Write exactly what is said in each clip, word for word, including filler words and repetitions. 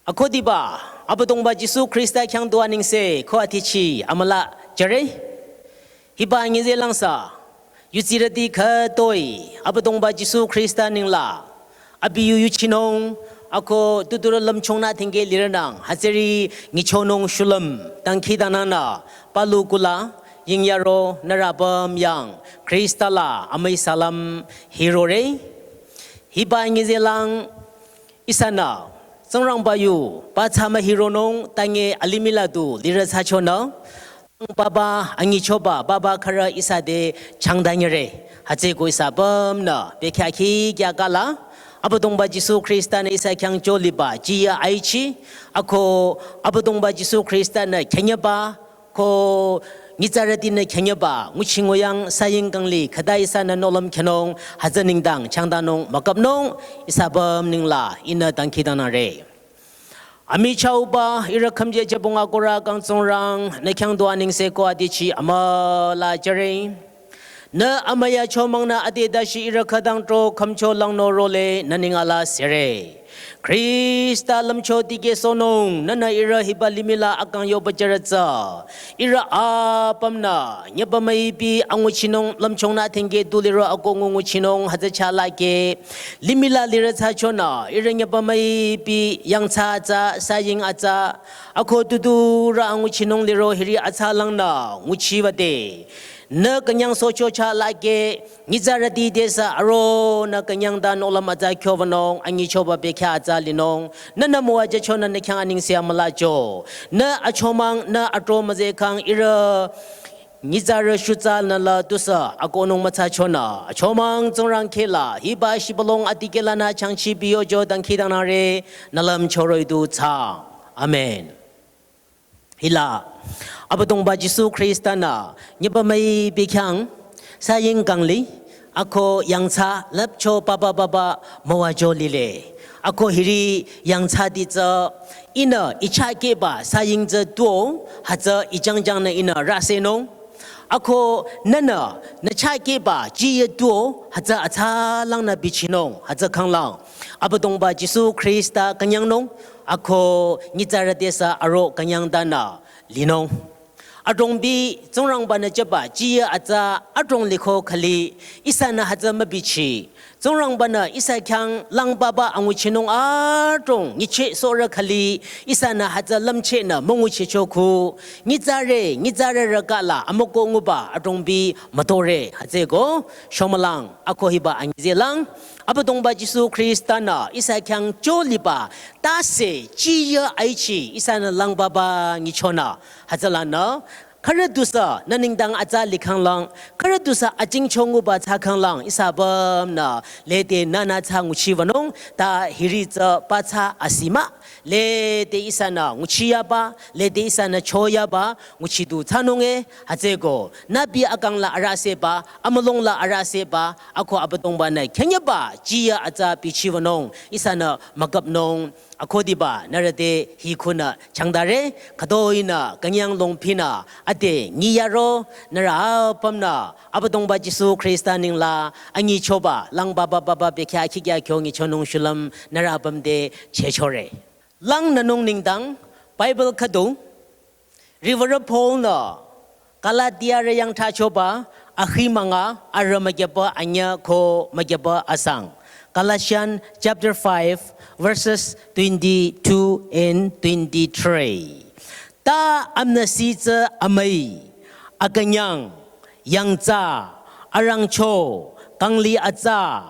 Akhudiba, Abüdongba Jisu Khrista khyang dua nengse ko atichi amüla jüre. Hiba ngize langsa, yutsirüti khütoi, Abüdongba Jisu Khrista nengla, abi yu yuchinung, ako tuturü lümchungnü thengke lirünang, hütsüri ngichonung shulüm, dangkhidangnangnü, palu kula, yingyaro, nührü apüm yang, Khrista la, amüi salam, hirore. Hiba ngize lang, ihsanü, Tsingrangba yu, ba tsü mühironung, tange alimih la du, lirü thsachonü, baba, angichoba, baba khürü ihsa te, changdanyüre, hütsüko ihsa apümnü, bekhyah khikya kala, Abüdongba Jisu Khrista-nü ihsa khyang joliba, jiya aichi, ako, Abüdongba Jisu Khrista-nü khenyeba, ko nyitsarütinü khenyeba, nguchi nguyang saying kangli, khüta ihsanü nohlüm khenung, hütsü nengdang, changdanung, müküpnung, ihsa apüm nengla, ihnü dangkhidangnangre. Amichahba, ihrü khümje jebunga kora kang Tsingrang, nü khyang dua nengse ko atichi amüla jüre. Nü amüi achomangnü ade dashi ihrü khütang tro khümcho langno role, nü neng ala sere. Khrista lümcho dikehsohnung, nünü ihrü hiba limih la akang yoba jürütsü. Ihrü apümnü, nyeba müipi anguchinung lümchungnü thengke du liro ako ngu nguchinung hütsü chalake. Limih la lirü thsachonü, ihrü nyeba müipi yangthsa atsa, saying atsa. Ako tuturü anguchinung liro hiri atsa langnü, nguchiba te. Nü künyang socho chalake, nyitsarüti te sü aro nü künyang ta nohlüm atsa kyobanung, angichoba bekhyah atsa linung, nünü müwajüchonü nü khyang anengse amülacho. Nü achomang, nü atro müzehkhang ihrü, nyitsarü shutsa nü la tusü, akonung müthsachonü, achomang Tsingrang khehla, hiba shibülung adikehlanü changchi biyojo dangkhidangnangre, nü lümcho roh-i du thsa. Amen. Hila, Abüdongba Jisu Khrista-nü, nyeba müipi khyang, saying kangli, ako yangthsa lüpcho papa papa müwajo lile. Ako hiri yangthsati tsü, ihnü ichah kehba saying tsü tuo, hütsü ijangjangnü ihnü rüsenung. Ako nünü, nü chah kehba jiye tuo, hütsü atsa langnü bichinung, hütsü khanglang. Abüdongba Jisu Khrista künyangnung, ako nyitsarü te sü aro künyang tanü linung. Adrongbi Tsingrangba-nü jüba jiye atsa adrong liko khüli, ihsanü hütsü mübichi. Tsingrangba-nü ihsa khyang langbaba anguchinung adrong nyichehsohrü khüli, ihsanü hütsü lümchehnü münguchicho khu. Nyitsarü, nyitsarürü kahla amüko nguba adrongbi mütore. Hütsüko, shomülang, ako hiba angizelang. Abüdongba Jisu Khrista-nü ihsa khyang joliba, tase, jiye aichi, ihsanü langbaba nyichonü. Hütsülanü, khürü tusü, nü nengdang atsa likhanglang, khürü tusü ajingcho nguba thsakhanglang, ihsa apümnü, lede nünü thsa nguchibanung, ta hiri tsü pathsa asimah, lede ihsanü nguchiyaba, lede ihsanü choyaba, nguchi du thsanunge, hütsüko, nübi akangla arüseba, amülungla arüseba, ako Abüdongba-nü khenyeba, jiye atsa bichibanung, ihsanü müküpnung, akhudiba, nührü te hikhunü changdare, khütoinü, künyang longpinü, ade, nyiyaro, nührü apümnü, Abüdongba Jisu Khrista nengla, angichoba, langbaba baba bekhyah khikya kyo nyichonung shulüm, nührü apüm te chehchore. Langnünung nengdang, Bible khüdu, Riwürü Paul-nü, Galatiarü yang thsachoba, akhi münga, arü mükyüba anyüh ko mükyüba asang. Galatians chapter five, verses twenty-two and twenty-three. Ta amnüsi tsü amüi, akünyang, yangthsa, arangcho, kangli atsa,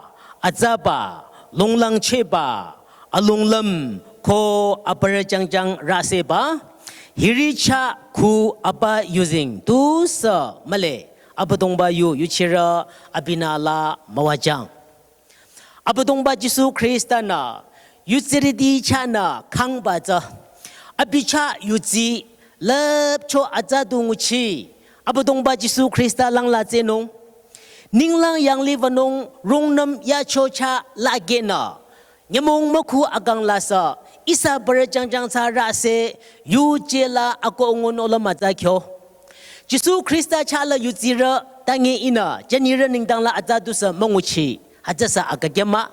atsaba, lunglangchehba, alunglüm, ko aparü jangjang rüseba, hiri chah khu apa yuzeng tusü mühle, Abüdongba yu yuchirü abinü la müwajüng. Abüdongba Jisu Khrista-nü, yutsirüti chahnü khangba tsü, abi chah yutsi, lüpcho atsa du nguchi, Abüdongba Jisu Khrista langla tsehnung. Ninglang yanglih wünung rungnüm yacho chah lagenü. Nyümong mükhu akang lasü, ihsa aparü jangjang thsa rüse, yuje la ako ngun olo mütsa kyo. Jisu Khrista chah la yutsirü, tange ihnü, jünirü nengdang la atsa dusü münguchi, hütsüsü akükyü mah.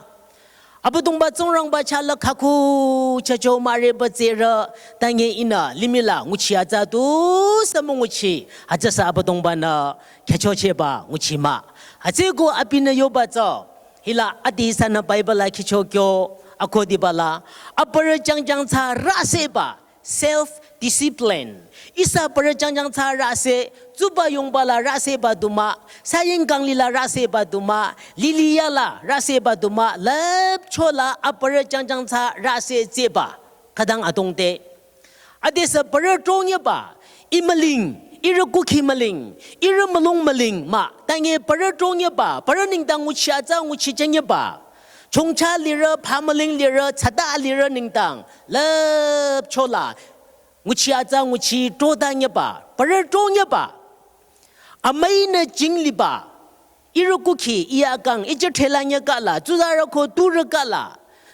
Abüdongba Tsingrangba chah la khakhu chacho mare ba tsere, tange ihnü limih la nguchi atsa tusü münguchi, hütsüsü Abüdongba-nü khyüchochehba nguchi mah. Hütsüeko abinü yoba tsü, hila adi ihsanü Bible la khichokyo, akhudiba la, aparü jangjang thsa raseba, self discipline. Ihsa parü jangjang thsa rase, tsuba yongba la raseba du mah, saying kangli la raseba du mah, liliya la raseba du mah, lüpcho la aparü jangjang thsa rase tseba. Khütang adrong te. Adesü parü trongyeba, ih müling, ihrü kukhi müling, ihrü mülung müling mah, tange parü trongyeba, parü nengdang nguchi atsa nguchi jünyeba. Chongcha lirü, phamüling lirü, tsada lirü nengdang, lüpcho la, nguchi atsa nguchi trodanyeba, parü trongyeba. Amüinü jingliba, ihrü kukhi, ih akang, ije thela nyekala, tsuzarü ko turükala,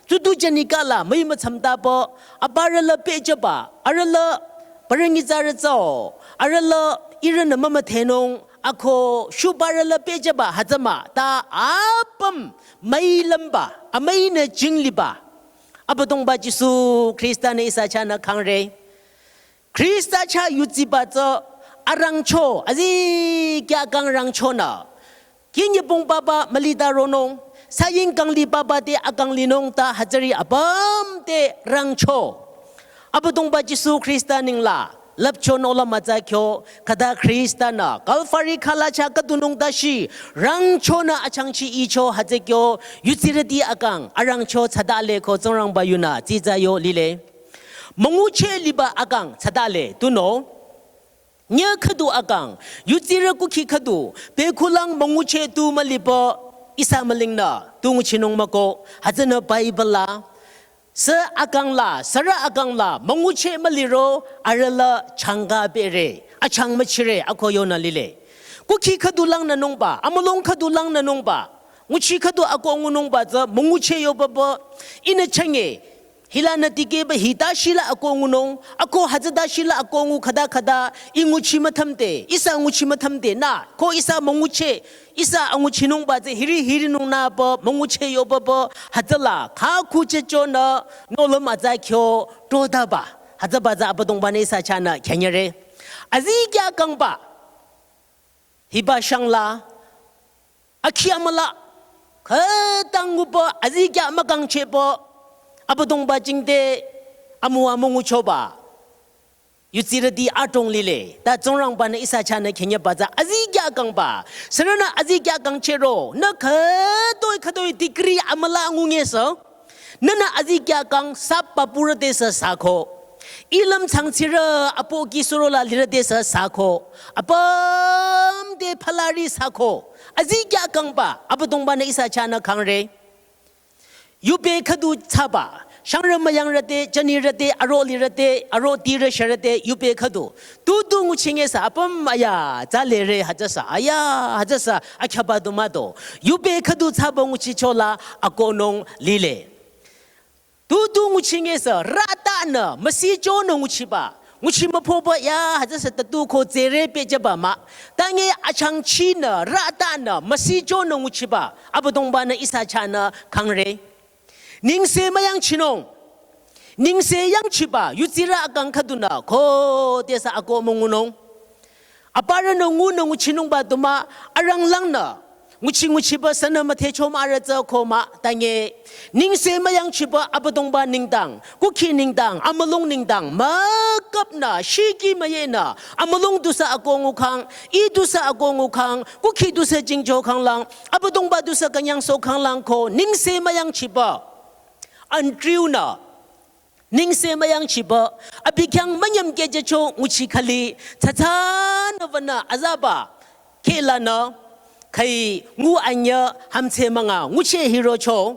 tsudu jünikala, müi mütsamtaba, aparü la pehjüba, arüh la, parü nyitsarü tsü-o, arüh la, ihrünü mümüdhenung, ako, shubarü la pehjüba, hütsü mah, ta apüm, müi lümba, amüinü jingliba. Abüdongba Jisu Khrista-nü ihsa chahnü kangre. Khrista chah yutsiba tsü arangcho, azikyah kang rangchonü. Kinyepung papa mülita ronung, saying kangli papa te akang linung ta hütsüri apüm te rangcho. Abüdongba Jisu Khrista nengla, lüpcho nohlüm atsa kyo, khüta Khrista-nü, Kalvari khala chah khüdunung tashi, rangchonü achangchi icho hütsü kyo, yutsirüti akang, arangcho tsada le ko Tsingrangba yunü, tsitsa yo lile. Müngucheh liba akang tsada le, tunüo. Nye khüdu akang, yutsirü kukhi khüdu, pekhulang müngucheh tu müliba, ihsa mülingnü, tu nguchinung mah ko, hütsünü Bible la, sü akang la, sürü akang la, müngucheh müliro, arüh la changka bere, achang müchire, ako yonü lile. Kukhi khüdu langnü nungba, amülung khüdu langnü nungba, nguchi khüdu ako ngunungba tsü, müngucheh yobaba, ihnü change, hilanü tikehba hita shila ako ngunung, ako hütsüta shila ako ngu khüta khüta, ih nguchi müthümde, ihsa nguchi müthümde, nü, ko ihsa müngucheh, ihsa anguchinungba tsü hiri hirinung nüba, müngucheh yobaba, hütsüla, khakhu chechonü, nohlüm atsa kyo, trodaba, hütsüba tsü Abüdongba-nü ihsa chahnü khyünyere. Azikyah kangba, hiba shangla, akhi amüla, khütang nguba, azikyah mükangchehba, Abüdongba jingte, amüwa münguchoba. Yutsirüti adrong lile, ta Tsingrangba-nü ihsa chahnü khyünyeba tsü azikyah kangba, sürünü azikyah kangchehro, nü khütoi khütoi degree amüla ngungesü, nünü azikyah kang sap papurü tesü sako, ilüm changchirü apoki surola lirü tesü sako, apüm te phalari sako, azikyah kangba, Abüdongba-nü ihsa chahnü kangre. Yupe khüdu thsaba, shangrü müyangrü te, jünirü te, aro lirü te, aro tirü shürü te, yupe khüdu. Tutu nguchingesü apüm aya, tsa lere hütsüsü, aya, hütsüsü, akhyaba du mah do. Yupe khüdu thsaba nguchichola, akohnung lile. Tutu nguchingesü, rütanü, müsichonü nguchiba. Nguchi müphoba ya, hütsüsü tatu ko tsere pehjüba mah. Tange achangchinü, rütanü, müsichonü nguchiba. Abüdongba-nü ihsa chahnü kangre. Nengse müyangchinung. Nengse yangchiba, yutsirü akang khüdunü, ko tesü ako müngunung. Aparünü ngunü nguchinungba du mah, aranglangnü. Nguchi nguchiba sünü müdhecho mahrü tsü ko mah, tange. Nengse müyangchiba Abüdongba nengdang, kukhi nengdang, amülung nengdang, mükapnü, shiki müyenü, amülung dusü ako ngukhang, ih dusü ako ngukhang, kukhi dusü jingcho khanglang, Abüdongba dusü künyangsoh khanglang ko, nengse müyangchiba. Andrew-nü, nengse müyangchiba, abi khyang münyüm kehjücho nguchi khali, tsatsanü wünü azaba, khehlanü, khai ngu anyü hamtse münga ngucheh hirocho,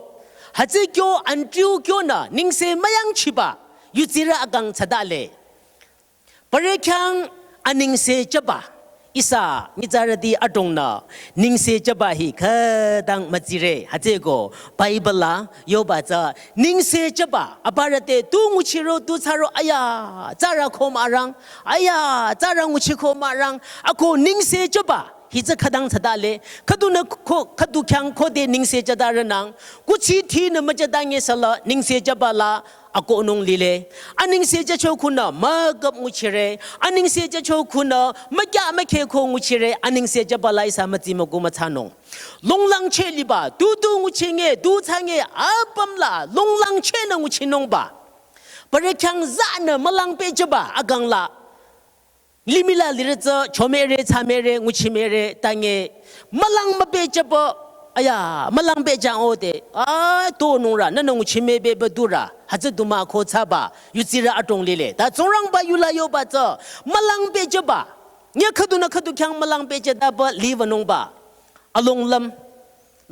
hütsü kyo Andrew kyonü, nengse müyangchiba, yutsirü akang tsada le. Parü khyang anengse jüba, ihsa nyitsarüti adrongnü, nengse jüba hi khütang mütsire, hütsüeko, Bible la, yoba tsü, nengse jüba, aparü te, tu nguchiro, tu thsaro, aya, tsarü ko mahrang, aya, tsarü nguchi ko mahrang, ako nengse jüba, Hitsü khütang tsütale, khüdunü ko, khüdu khyang khode nengse jüdarünang, kuchi thinü müjüda ngesüla nengse jübala akohnung lile. Anengse jücho khunü mükap nguchire, anengse jücho khunü mükya mükheh ko nguchire, anengse jübala ihsa mütsi müku müthsanung. Longlangcheh liba, tu tu nguchinge, tu thsange, apümla longlangchehnü nguchinungba. Parü khyang zanü mülang pehjüba akangla. Limihla lirü tsü chomüre, thsamüre, nguchimüre, tange, mülang müpehjüba, aya, mülang pehjüng ode, a, tonungra, nünü nguchimübeba durü, hütsü du mah ko thsaba, yudsirü adrong lile. Ta Tsingrangba yula yoba tsü, mülang pehjüba. Nyüh khüdunü khüdu khyang mülang pehjüdaba liwünungba. Alonglüm,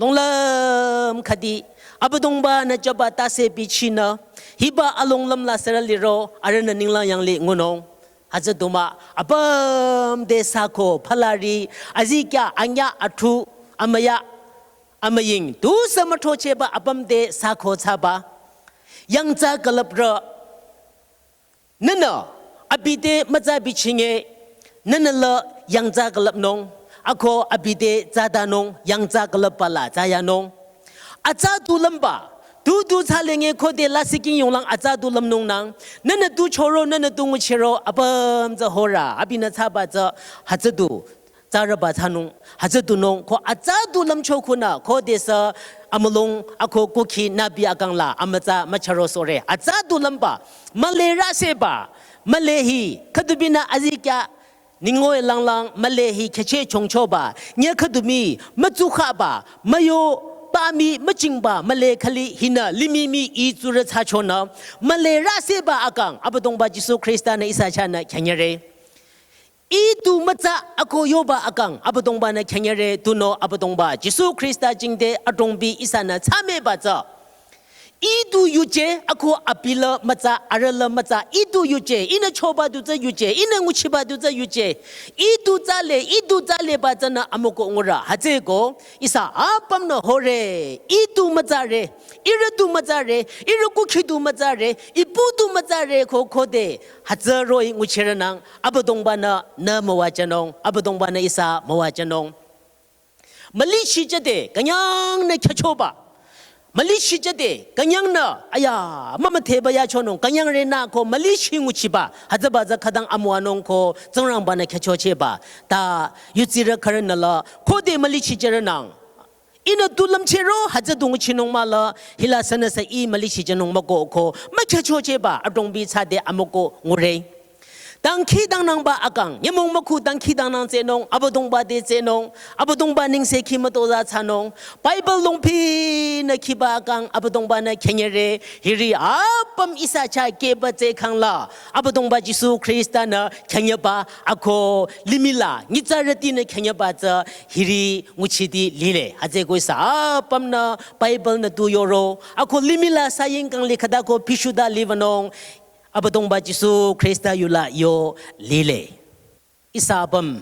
longlüm khüdi, Abüdongba-nü jüba tase bichinü, hiba alonglüm la sürü liro, arühnü ninglang yanglih ngunung. Hütsü du mah, apüm te sako, phalari, azikya, anyüh, athu, amüya, amüying, tusü müthrochehba apüm te sako thsaba. Yangtsa külüprü, nünü, abi te mütsa bichinge, nünü la yangtsa külüpnung, ako abi te tsadanung, yangtsa külüpbala tsayanung. Atsa du lümba, tu tu thsalenge khode lasih king yonglang atsa du lümnungnang, nünü tu choro, nünü tu nguchiro, apüm tsü horü, abinü thsaba tsü, hütsü du, tsarüba thsanung, hütsü dunung, ko atsa du lümcho khunü, khodesü, amülung, ako kukhi nabi akangla, amütsa mücharo sore, atsa du lümba, müle rüseba, müle hi, khüdubinü azikya, ningoi langlang, müle hi kheche chongchoba, nyüh khüdumi, mütsukhaba, müyo, pami, müchingba, müle khali, hinü, limih mii, itsurü thsachonü, müle rüseba akang, Abüdongba Jisu Khrista-nü ihsa chahnü, khyanyüre. Ih tu mütsa ako yoba akang, Abüdongba-nü khyanyüre tunüo Abüdongba, Jisu Khrista jingte adrongbi ihsanü thsamüba tsü. Ih tu yuje ako abi la mütsa, arüh la mütsa, ih tu yuje, ihnü choba du tsü yuje, ihnü nguchiba du tsü yuje. Ih tu tsale, ih tu tsaleba tsünü amüko ngurü, hütsüeko, ihsa apümnü hore, ih tu mütsare, ihrü tu mütsare, ihrü kukhi tu mütsare, ipu tu mütsare ko khode, hütsü roh-i nguchirünang, Abüdongba-nü nü müwajünung, Abüdongba-nü ihsa müwajünung. Mülichi jüde, künyangnü khyüchoba. Mülichi jüde, künyangnü, aya, mümüdheba yachonung, künyangre nü ko mülichi nguchiba, hütsüba tsü khütang amüwanung ko, Tsingrangba-nü khyüchochehba. Ta, yudsirü khürünü la, khode mülichi jürünang. Ihnü tu lümchehro, hütsü du nguchinung mahla, hila sünüsü ih mülichi jünung müko ko, mükhyüchochehba, adrongbi thsade amüko ngure. Dangkhidangnangba akang, nyümong mükhu dangkhidangnang tsehnung, Abüdongba te tsehnung, Abüdongba nengsekhi mütozah thsanung, Bible longphinü khiba akang, Abüdongba-nü khyanyüre, hiri apüm ihsa chah keba tsehkhang la, Abüdongba Jisu Khrista-nü khyanyüba, ako limih la, nyitsarütinü khyanyüba tsü, hiri nguchiti lile. Hütsüeko ihsa apümnü Bible-nü tu yoro, ako limih la saying kang likhüta ko pishuta liwünung, Abüdongba Jisu Khrista yula yo lile. Ihsa apüm,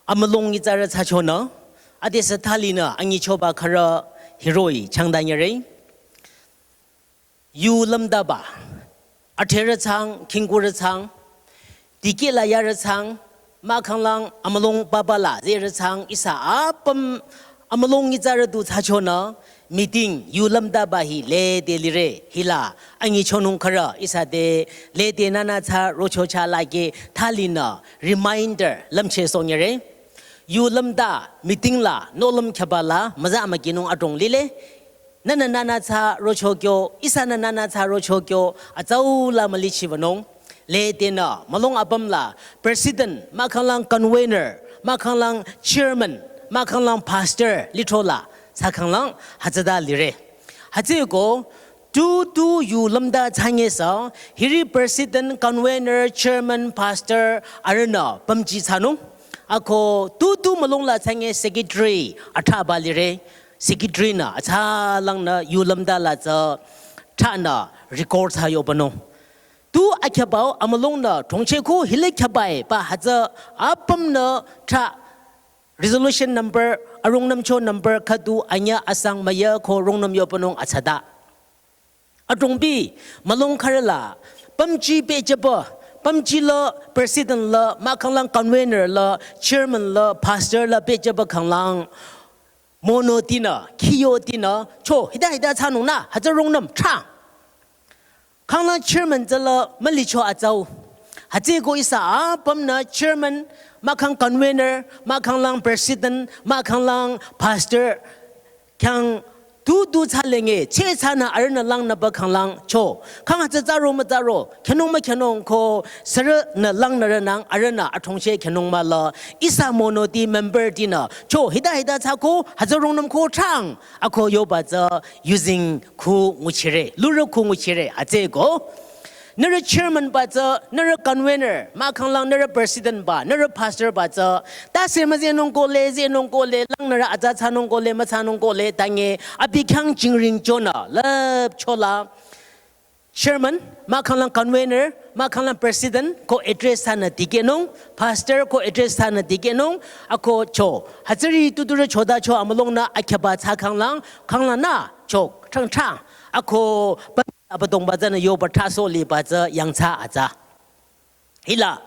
amülung nyitsarü thsachonü, adesü thalinü anyichoba khürü hiroh-i changdanyüre. Yu lümdaba, atherü thsang, khingkurü thsang, dikehla yarü thsang, mahkhanglang amülung papa la zerü thsang, ihsa apüm amülung nyitsarü du thsachonü, meeting, yu lümdaba hi lede lire, hila, anyichonung khürü, ihsa te, lede nünü thsa rocho chah lake, thalinü, reminder, lümchehsohnyüre. Yu lümda, meeting la, nohlüm khyüba la, müza mükinung adrong lile, nünü nünü thsa rocho kyo, ihsanü nünü thsa rocho kyo, atsau la mülichiwünung. Ledenü, mülung apüm la, president, mahkhanglang convener, mahkhanglang chairman, mahkhanglang pastor, lithro la, thsakhanglang, hütsüta lire. Hütsüeko, tu tu yu lümda thsangesü, hiri president, convener, chairman, pastor, arühnü, pümji thsanung. Ako, tu tu mülung la thsange secretary, athaba lire. Secretary nü, atsalangnü, yu lümda la tsü, thanü, record thsa yobanung. Tu akhyübao, amülungnü, thongchehku, hile khyübai, ba hütsü, apümnü, tha, resolution number, arungnümcho number, khüdu, anyüh, asang, müyü, ko, rungnüm yobanung, atsata. Adrongbi, mülung khürü la, pümji pehjüba, pümji la president la mahkhanglang convener la chairman la pastor la pehjüba khanglang mono tinü khiyo tinü cho hita hita thsanung nü hütsü rungnüm thrang. Khanglang chairman tsüla mülicho atsau. Hütsüeko ihsa apümnü chairman, mahkhang convener, mahkhanglang president, mahkhanglang pastor, khyang tu tu thsalenge, che thsanü arühnü langnüba khanglang cho. Khang hütsü tsaro mütsaro, khyünung mükhyünung ko, sürünü langnürünang arühnü athongcheh khyünung mah la, ihsa mono ti member tinü cho hita hita thsako, hütsü rungnüm ko thrang, ako yoba tsü using khu nguchire, lurü khu nguchire, hütsüeko. Nührü chairman ba tsü, nührü convener, mahkhanglang nührü president ba, nührü pastor ba tsü, tase müzehnung kohle, zehnung kohle, langnürü atsa thsanung kohle, müthsanung kohle, tange, abi khyang jingring chonü, lüpchola. Chairman, mahkhanglang convener, mahkhanglang president, ko address thsanü dikehnung, pastor ko address thsanü dikehnung, ako cho. Hütsüri tuturü choda cho amülungnü akhyaba thsa khanglang, khanglang nü cho, thrang thrang. Ako, ba, abüdongba tsünü yoba thraso liba tsü yangthsa atsa. Hila,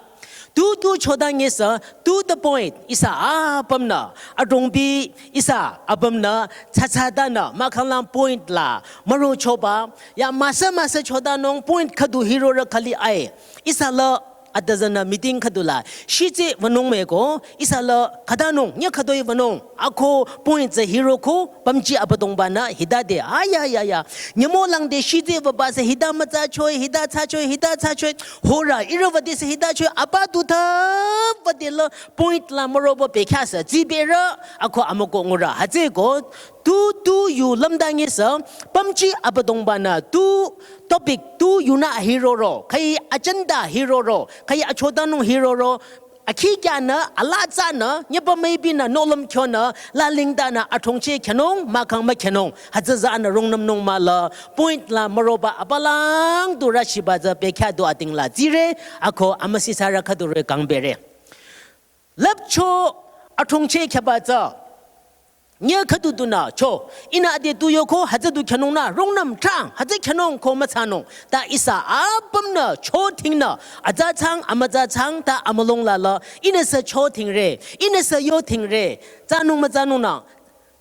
tu tu choda ngesü, to the point, ihsa apümnü, adrongbi, ihsa apümnü, tsatsatanü, mahkhanglang point la, müro choba, ya müsa müsa chodanung point khüdu hirorü khali ai, ihsa la, atüzanü meeting khüdu la, shitse wünung meko, ihsa la, khütanung, nya khütoi wünung, ako point tsü hiroko, pümji abüdongbanü, hitade, aya ya ya, nyümolangde shitse wüba sü hita mütsa choi, hita thsa choi, hita thsa choi, hora, ihrü wüde sü hita choi, apa tu tha wüde la, point la müroba bekhyah sü, tsiberü, ako amüko ngurü, hütsüeko, tu tu yu lümda ngesü, pümji abüdongbanü, tu topic, tu yunü hiroro, khai agenda hiroro, khai achodanung hiroro, akhikyanü, alatsanü, nyeba müibinü, nohlüm khyonü, lalingdanü, athongcheh khyünung, mahkhang mükhyünung, hütsü zanü rungnümnung mah la, point la müroba abalang tu rüshiba tsü bekhyah du ating la tsire, ako amüsisarü khüdurü kangbere. Lüpcho athongcheh khyaba tsü, nya khüdu dunü cho, ihnü ade tu yoko, hütsü du khyünung nü, rungnüm thrang, hütsü khyünung ko müthsanung, ta ihsa apümnü, cho thingnü, atsa thsang, amütsa thsang, ta amülung la la, ihnü sü cho thingre, ihnü sü yo thingre, thsanung müthsanung nü,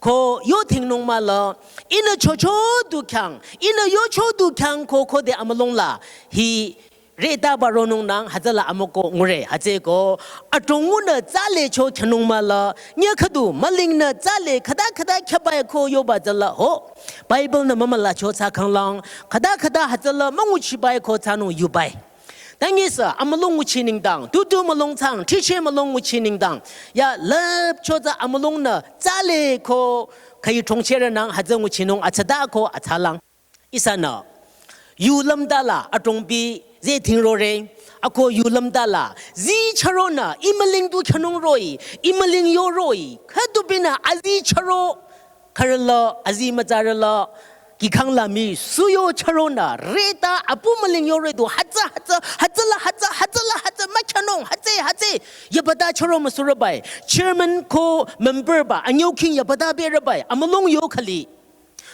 ko yo thingnung mah la, ihnü cho cho du khyang, ihnü yo cho du khyang ko khode amülung la, hi, reta ba ronung nang hütsüla amüko ngure hütsüeko. Adrongnü tsale cho khyünung mah la, nya khüdu mülingnü tsale khüta khüta khyaba ko yoba tsüla ho. Bible nü mümüla cho thsa khanglang, khüta khüta hütsüla münguchiba ko thsanung yubai. Tangisü amülung nguchi nengdang, tu tu mülung thsang, thiche mülung nguchi nengdang. Ya lüpcho tsü amülungnü tsale ko khayi thongcherünang hütsü nguchinung atsada ko atsalang. Ihsanü, yu lümdala adrongbi zeh thingrore, ako yu lümdala, zii chüronü, ih müling du khyünung roh-i, ih müling yo roh-i, khüdubinü azii chüro, khürüla, azii mütsarüla, kikhang la mi, suyo chüronü, reta, apu müling yo re du, hütsü, hütsü, hütsüla, hütsü, hütsüla, hütsü, mükhyünung, hütsü, hütsü, yabada chüro müsurübai, chairman ko member ba, anyüking yabada berübai, amülung yo khali.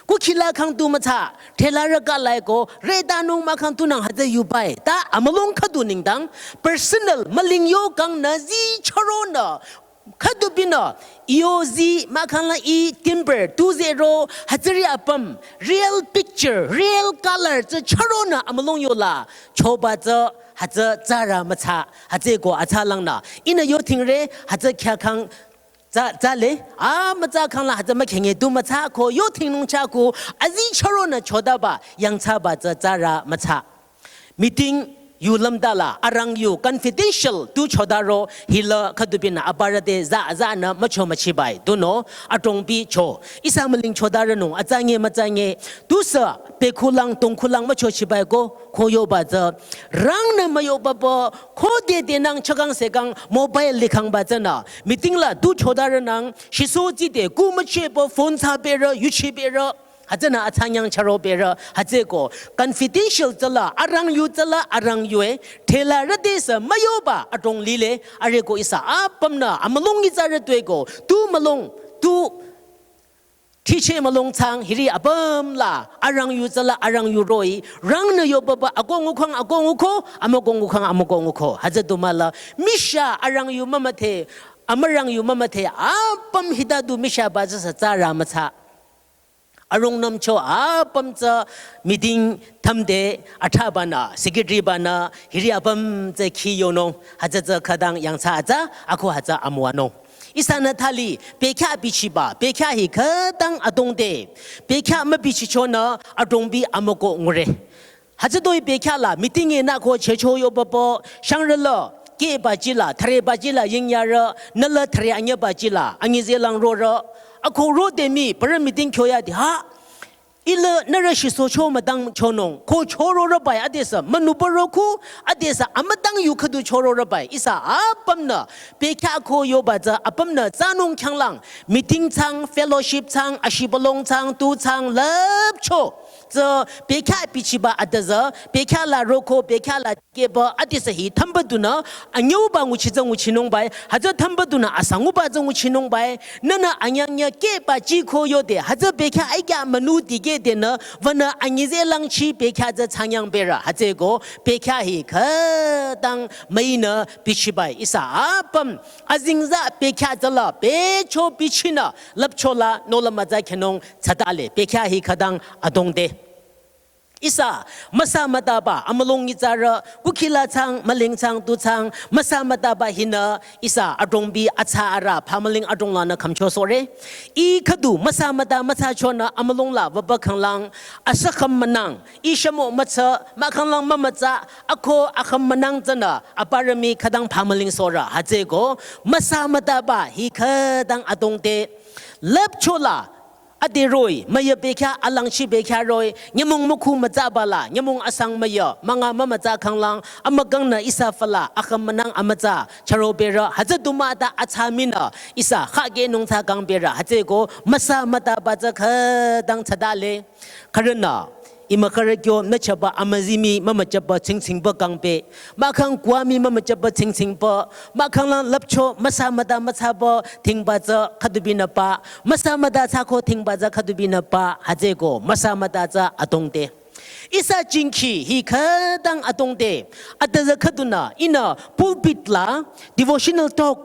Kukhila khang tu mütsa, thelarü ka laiko, retanung mah khang tunang hütsü yubai. Ta amülung khüdu nengdang, personal, müling yo kangnü zii chüronü, khüdubinü, iyo zii, mah khang la ih timber, tu zero, hütsüri apüm, real picture, real color, tsü chüronü amülung yola, choba tsü, hütsü tsara mütsa, hütsüeko atsalangnü. Ihnü yo thingre, hütsü khyah khang, tsü, tsüle, a, mütsa khang la hütsü mükhenge tu mütsa ko yo thingnung chaku, azii chüronü chodaba, yangthsaba tsü tsara mütsa. Meeting yu lümdala, arang yu confidential tu chodaro, hila khüdubinü abarü te za, zanü mücho müchibai, tunüo, adrongbi cho. Ihsa müling chodarünung, atsange mütsange, tusü, pekhulang, tongkhulang mücho chibai ko, ko yoba tsü. Rangnü müyoba pü, khode denang chakang sekang mobile likhangba tsünü. Meeting la tu chodarünang, shiso tside, ku mücheba phone thsa berü, yuchi berü. Hütsünü atsanyang chüro berü, hütsüeko. Confidential tsüla, arang yu tsüla, arang yue. Thelarü te sü müyoba, adrong lile, arüh ko ihsa apümnü, amülung itsarü tueko. Tu mülung, tu Tiche mülung thsang hiri apüm la arang yu tsüla arang yu roh-i, rangnü yobaba akongukhang akonguko, amükongukhang amükonguko. Hütsü du mahla, misha arang yu mümüdhe, amürang yu mümüdhe, apüm hita du mishaba tsü sü tsara mütsa. Arungnümcho apüm tsü meeting thümde athaba nü, secretary ba nü, hiri apüm tsü khi yonung, hütsü tsü khütang yangthsa atsa, ako hütsü amüwanung. Ihsanü thali, bekhyah bichiba, bekhyah hi khütang adongde, bekhyah mübichichonü adongbi amüko ngure. Hütsütoi bekhyah la, meeting e nü ko checho yobaba, shangrüla, kehba jila, thareba jila, yingyarü, nüla thare anyüba jila, anyi zelang rorü, ako rode mii, parü meeting kyoyade ha, ila nührü shisocho müdangchonung, ko chororübai, adesü, münubüroko, adesü, amüdang yu khüdu chororübai, ihsa apümnü, bekhyah ko yoba tsü, apümnü, tsanung khyanglang, meeting thsang, fellowship thsang, ashibülung thsang, tu thsang, lüpcho, tsü, bekhyah bichiba adüzü, bekhyah la roko, bekhyah la kehba, adesü hi thümba dunü, anyüba nguchi tsü nguchinungbai, hütsü thümba dunü asanguba tsü nguchinungbai, nünü anyangnyü kehba jiko yode, hütsü bekhyah aikya münu dikedenü, wünü anyi zelangchi bekhyah tsü thsangyang berü, hütsüko, bekhyah hi khütang müinü bichibai, ihsa apüm, azengza bekhyah tsüla, becho bichinü, lüpchola, nola mütsa khenung, tsatale, bekhyah hi khütang adongde. Ihsa, müsa mütaba, amülung nyitsarü, kukhila thsang, müling thsang, tu thsang, müsa mütaba hinü, ihsa, adongbi, atsa arü, phamüling adonglanü khümcho sohre. Ih khüdu, müsa müta, mütsachonü, amülung la, wüba khanglang, asükhüm münang, ih shamo mütsa, mahkhanglang mümütsa, ako akhüm münang tsünü, aparü mii khütang phamüling sohrü, hütsüko, müsa mütaba, hi khütang adongde, lüpchola, ade roh-i, müyü bekhyah, alangchi bekhyah roh-i, nyümong mükhu mütsaba la, nyümong asang müyü, münga mümütsa khanglang, amükangnü ihsa füla, akhüm münang amütsa, charo berü, hütsü du mahta atsa minü, ihsa, khakeh nung thsa kang berü, hütsüko, müsa mütaba tsü khütang tsatale, khürünü, imükhürü kyo nüchaba amüzi mii mümüchaba tsingtsingba kangpü, mahkhang kuwa mii mümüchaba tsingtsingba, mahkhanglang lüpcho müsa müta mütsaba thingba tsü khüdubinü pa, müsa müta thsako thingba tsü khüdubinü pa, hütsüko müsa müta tsü adongde. Ihsa jingkhi hi khütang adongde, adüzü khüdunü, ihnü pulpit la, devotional talk,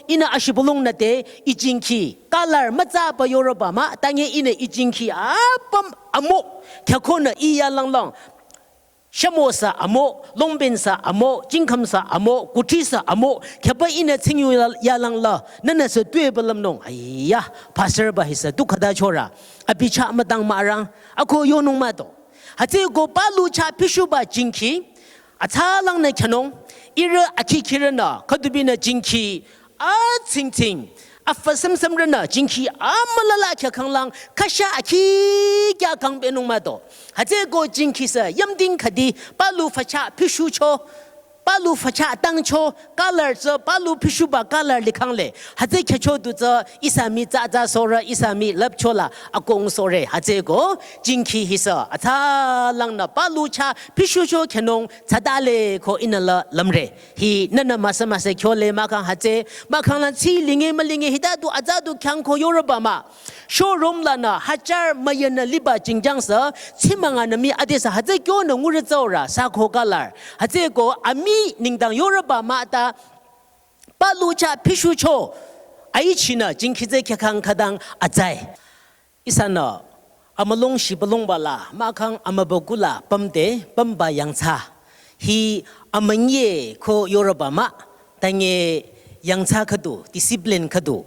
ihnü ashibülung nüte, ih jingkhi, color mütsaba yorüba mah, tange ihnü ih jingkhi apüm amo, khyükonü ih yalanglang. Shamo sü amo, longben sü amo, jingkham sü amo, kuthri sü amo, khyüba ihnü tsingyu ya-, yalangla, nünü sü tuepü lümnung, aiya, pastor ba hi sü tu khüta chorü, abi chah mütang mürang, ako yonung mahdo. Hütsüko palu chah pishuba jingkhi, atsalangnü khyünung, ihrü akhi khirünü, khüdubinü jingkhi, atsingtsing, afü sümsümrünü jingkhi amülala khyükhanglang, khüsha akhi kya kangpünung mahdo. Hütsüko jingkhi sü yamding khüdi, palu fücha pishucho, palu fücha tangcho, color tsü, palu pishuba color likhangle. Hütsü khyücho du tsü, ihsa mii tsatsa sohrü, ihsa mii lüpchola, akong sohre. Hütsüko, jingkhi hi sü, atsalangnü palu chah pishucho khyünung, tsatale ko ihnü la lümre. Hi nünü müsa müsa khyole mahkhang hütsü, mahkhanglang tsi linge mülinge hita du atsa du khyang ko yorüba mah. Showroom lanü hajar müyünü liba jingjang sü, tsi münganü mii adesü hütsü kyonü ngurü tsaorü, sü ko color. Hütsüko amii nengdang yorüba mah ta, palu chah pishucho, aichinü jingkhi tsü khyükhang khütang atsai. Ihsanü, amülung shibülungba la, mahkhang amübükuh la, pümde, pümba yangthsa. Hi amünyi ko yorüba mah, tange yangthsa khüdu, discipline khüdu.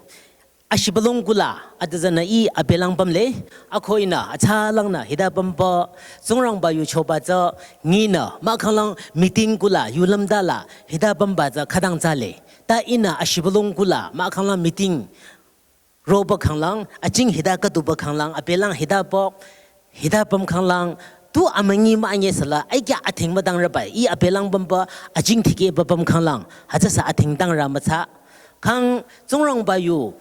Ashibülung kuh la, adüzünü ih abelang pümle, ako ihnü, atsalangnü, hita pümba, Tsingrangba yuchoba tsü, nyinü, mahkhanglang meeting kuh la, yu lümda la, hita pümba tsü, khütang tsale. Ta ihnü, ashibülung kuh la, mahkhanglang meeting, roba khanglang, ajing hita khüduba khanglang, abelang hita pok, hita püm khanglang, tu amünyi mah anye süla, aikya athing mütang rübai, ih abelang pümba, ajing thikehba püm khanglang, hütsü sü athing tangrü mütsa. Khang Tsingrangba yu,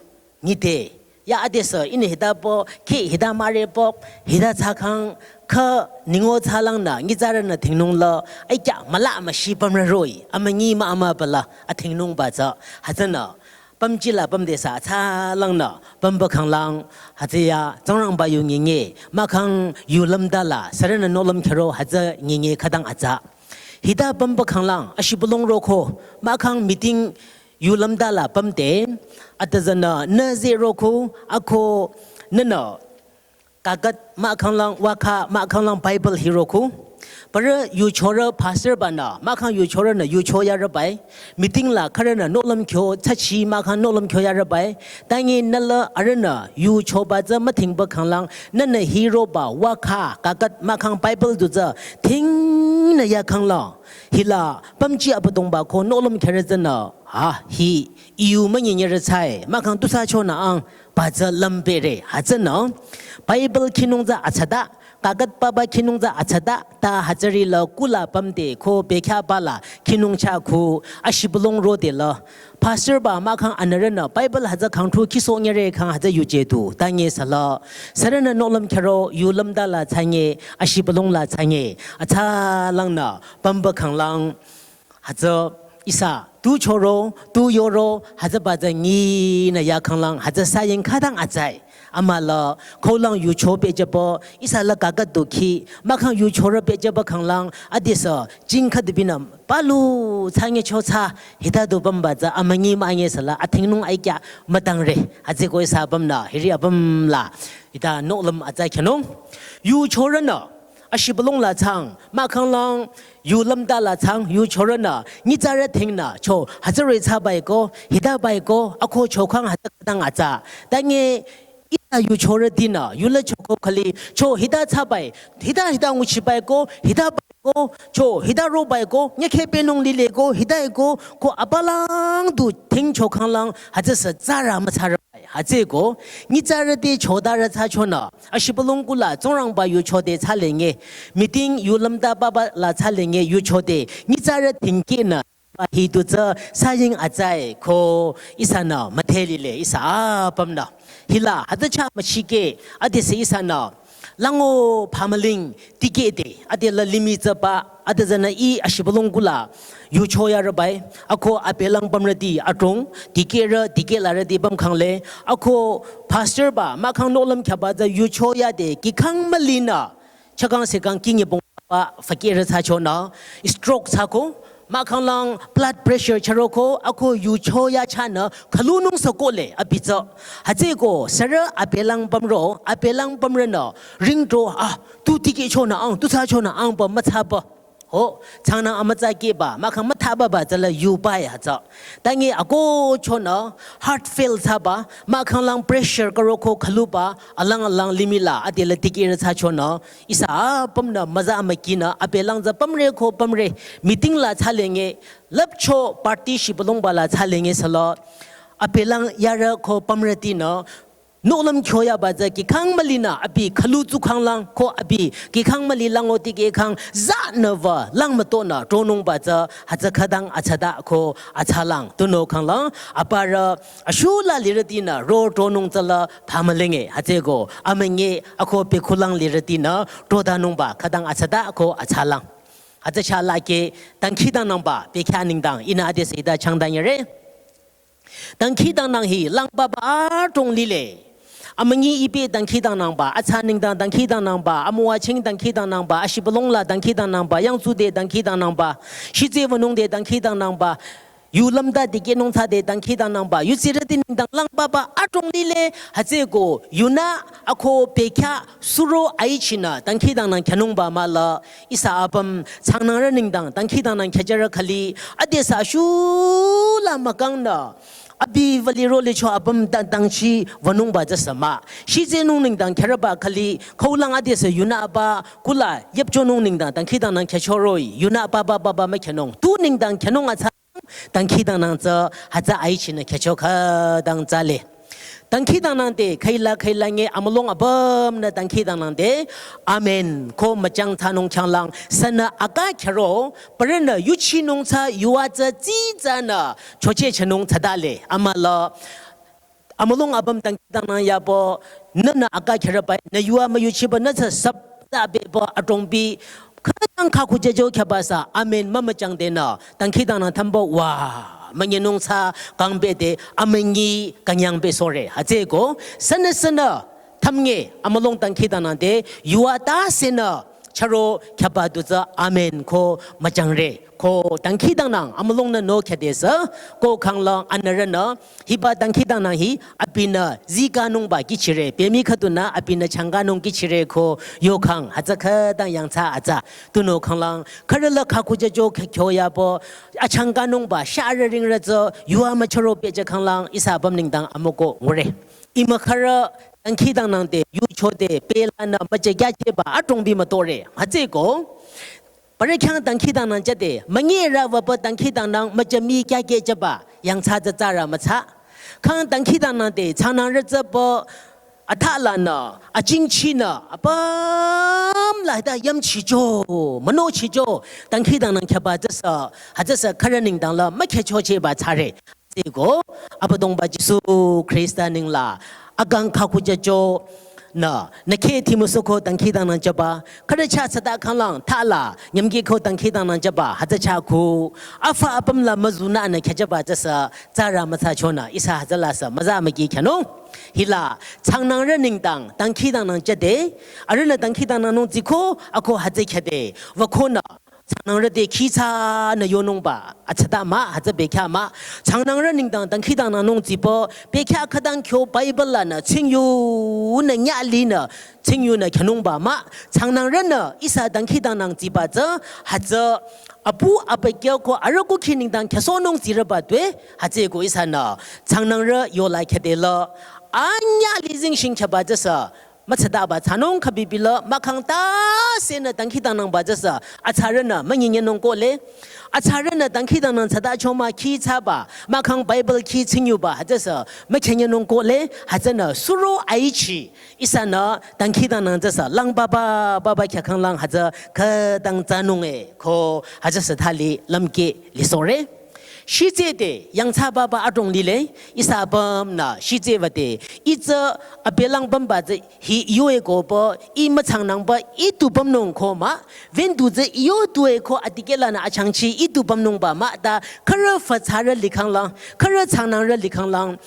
nyite, ya adesü, ihnü hita pok, khe hita müre pok, hita thsakhang, kha ningo thsalangnü, nyitsarünü thingnung la, aikya müla müshi pümrü roh-i, amünyi mah amübüla, athingnungba tsü, hütsünü, pümji la pümde sü atsalangnü pümba khanglang, hütsüya Tsingrangba yu nginge, mahkhang yu lümda la sürünü nohlüm khero hütsü nginge khütang atsa. Hita pümba khanglang ashibülung roko, mahkhang meeting yu lümda la pümde, atüzünü nü zeh roko, ako nünü kakat mahkhanglang wakha mahkhanglang Bible hiroko. Parü yuchorü pastor banü, mahkhang yuchorünü yucho yarübai. Meeting la khürünü nohlüm kyo, tsachi mahkhang nohlüm kyo yarübai. Tangi nüla arühnü yuchoba tsü müthingba khanglang, nünü hiroba wakha kakat mahkhang Bible du tsü thingnü yakhanglang. Hila pümji Abüdongba ko nohlüm kherü tsünü, ha, hi, iyu münyi nyerü tsai, mahkhang tusü chonü ang, ba tsü lümbere, hütsünü. Bible khinung tsü atsada, kakat papa khinung tsü atsada, ta hütsüri la kula pümde ko bekhyah bala khinung cha ku, ashibülung rode la. Pastor ba mahkhang anürünü Bible hütsü khangthu khiso nyere khang hütsü yuje du, tangi sala. Sürünü nohlüm khero, yu lümda la tsange, ashibülung la tsange, atsalangnü pümba khanglang, hütsü ihsa tu choro, tu yoro, hütsüba tsü nginü yakhanglang, hütsü saying khütang atsai. Amala, kolang yucho pehjüba, ihsa la kakat du khi, mahkhang yuchorü pehjüba khanglang, adesü, jing khüdubinü, palu, tsange cho tsa, hita du pümba tsü, amünyi münyi sala, athingnung aikya, mütangre, hütsüko ihsa pümnü, hiri apüm la, hita nohlüm atsa khenung. Yuchorünü, ashibülung la tsang, mahkhanglang, yu lümda la tsang, yuchorünü, nyitsarü thingnü, cho, hütsüri tsabai ko, hita bai ko, ako chokhang hütsü khütang atsa. Tangi, ihsa yuchorütinü, yula choko khali, cho, hita tsabai, hita hita nguchibai ko, hita bai ko, cho, hita robai ko, nyekhe penung lile ko, hita ko, ko apalang du thing chokhanglang, hütsüsü tsarü mütsarü. Hütsüko, nyitsarüti chodarü tsa chonü, ashibülung kula Tsingrangba yuchode tsalenge, meeting yu lümda papa la tsalenge yuchode, nyitsarü thingkinü, ba hi tu tsü saying atsai ko ihsanü müdhelile ihsa apümnü. Hila, hütsü cha müchike, adesü ihsanü, lango pamaling, tikehde, adela limih tsüba, adüzünü i ashibülung kula, yucho yarübai, ako abelang pümrüti adrong, tikehrü, tikehlarüti pümkhangle, ako pastor ba, mahkhang nohlüm khyaba tsü yucho yade, kikhang mülinü, chakang sekang kingi bong ba, fakehrü tsa chonü, stroke tsako, mahkhanglang blood pressure chüroko, ako yucho yachanü, khülunung sü kohle, abi tsü. Hütsüko, sürü abelang pümro, abelang pümrünü, ringto, ah, tu tikeh chonü ang, tu tsa chonü ang ba, mütsaba. Ho, tsangnang amütsa keba, mahkhang müthaba ba tsüla yubai hütsü. Tangi ako chonü, heart fail thsaba, mahkhanglang pressure karoko khüluba, alang alang limih la, adela tikehrü tsa chonü, ihsa apümnü müza mükinü, abelang tsü pümre ko pümre, meeting la tsalenge, lüpcho party shibülungba la tsalenge sala, abelang yarü ko pümrütinü, nohlüm kyo yaba tsü kikhang mülinü abi khülu tsukhanglang ko abi kikhang müli lango tikehkhang zanüva lang mütonü tronungba tsü hütsü khütang atsada ko atsalang tunüo khanglang aparü ashula lirütinü ro tronung tsüla phamülenge hütsüko amünyi ako pekhulang lirütinü trodanungba khütang atsada ko atsalang. Hütsü chalake dangkhidangnangba bekhyah nengdang ihnü adesü hita changdanyere. Dangkhidangnang hi langbaba adrong lile. Amünyi ipi dangkhidangnangba, atsa nengdang dangkhidangnangba, amüwa ching dangkhidangnangba, ashibülung la dangkhidangnangba, yangtsude dangkhidangnangba, shitse wünungde dangkhidangnangba, yu lümda dikehnung thsade dangkhidangnangba, yutsirüti nengdang langbaba adrong lile, hütsüko yunü ako bekhyah suro aichinü dangkhidangnang khyünungba mahla, ihsa apüm tsangnangrü nengdang dangkhidangnang khyüjürü khali, adesü ashula mükangnü, abi wüli rolicho apüm dang dangchi wünungba tsü sü mah. Shitsenung nengdang khyürüba khali, khaulang adesü yunü apa, kula yüpchonung nengdang dangkhidangnang khyüchoroh-i, yunü apa ba ba ba mükhyünung. Tu nengdang khyünung atsa dangkhidangnang tsü hütsü aichinü khyücho khütang tsale. Dangkhidangnangde khüila khüila nge amülung apümnü dangkhidangnangde. Amen. Ko müchang thsanung khyanglang sünü aka khyüro, parünü yuchinung tsü yuva tsü tsitsanü chochehchonung thsadale. Amüla amülung apüm dangkhidangnang yabo, nünü aka khyürübai, nü yuva müyuchiba nü tsü sap tsü beba adrongbi, khütang khakhu jüjo khyübasü, amen mümüchangdenü, dangkhidangnang thamba wa, münyenung thsa kangpehde amünyi künyangpehsohre. Hütsüeko sünü sünü thümnge amülung dangkhidangnangde yuva tasenü chüro khyaba du tsü amen ko müjangre. Ko dangkhidangnang amülungnü no khyadesü ko khanglang anürünü hiba dangkhidangnang hi abinü zikanungba kihchire, pemi khüdunü abinü changkanung kihchire ko yokhang hütsü khütang yangthsa atsa. Tunüo khanglang khürü la khakhujajo khe kyo yabo achangkanungba sharü ringrü tsü yuva müchüro pehjü khanglang ihsa apüm nengdang amüko ngure. Ih mükhürü dangkhidangnangde yuchode pelanü müjekyakheba adrongbi mütore. Hütsüeko parü khyang dangkhidangnang jüde münyerü wüpü dangkhidangnang müjemi kyakhejüba yangthsa tsü tsarü müthsa. Khang dangkhidangnangde changnangrü tsü pü athalanü ajingchinü apüm la hita yamchijo, münochijo dangkhidangnang khyaba tsüsü, hütsüsü khürü nengdang la mükhechochehba thsare. Hütsüeko Abüdongba Jisu Khrista nengla akang khakhujajo nü nü kheh thimüsuko dangkhidangnang jüba khürü chah thsata khanglang thala nyümkiko dangkhidangnang jüba hütsü chah khu afü apüm la müzunü nü khyajüba tsüsü tsarü müthsachonü ihsa hütsülasü müza müki khyanung. Hila changnangrü nengdang dangkhidangnang jüde arühnü dangkhidangnangnung tsiko ako hütsü khyade wükonü changnangrü te khithsanü yonungba athsata mah, hütsü bekhyah mah. Changnangrü nengdang dangkhidangnangnung tsipü bekhyah khütang kyo Bible lanü tsingyunü nyalinü tsingyunü khyanungba mah. Changnangrünü ihsa dangkhidangnang tsiba tsü hütsü apu abükyü ko arüh kukhi nengdang khyasohnung tsirüba tue. Hütsüeko ihsanü changnangrü yola khyadela anyüli zingshing khyaba tsüsü müthsataba thsanung. Khübibila mahkhang tasenü dangkhidangnangba tsüsü athsarünü münyinyenung kohle. Athsarünü dangkhidangnang thsatacho mah khithsaba mahkhang Bible khi tsingyuba hütsüsü mükhenyenung kohle. Hütsünü suro aichi ihsanü dangkhidangnang tsüsü lang papa papa khyah khanglang hütsü khütang thsanung e ko hütsüsü thali lümkeh lisohre. Shitsede yangthsa papa adrong lile. Ihsa apümnü shitsewüde ih tsü abelang pümba tsü hi yoeko pü ih müchangnangba ih tu pümnung ko mah. Vendu tsü ih yo tueko adikehlanü achangchi ih tu pümnungba mah ta khürü fütsarü likhanglang, khürü changnangrü likhanglang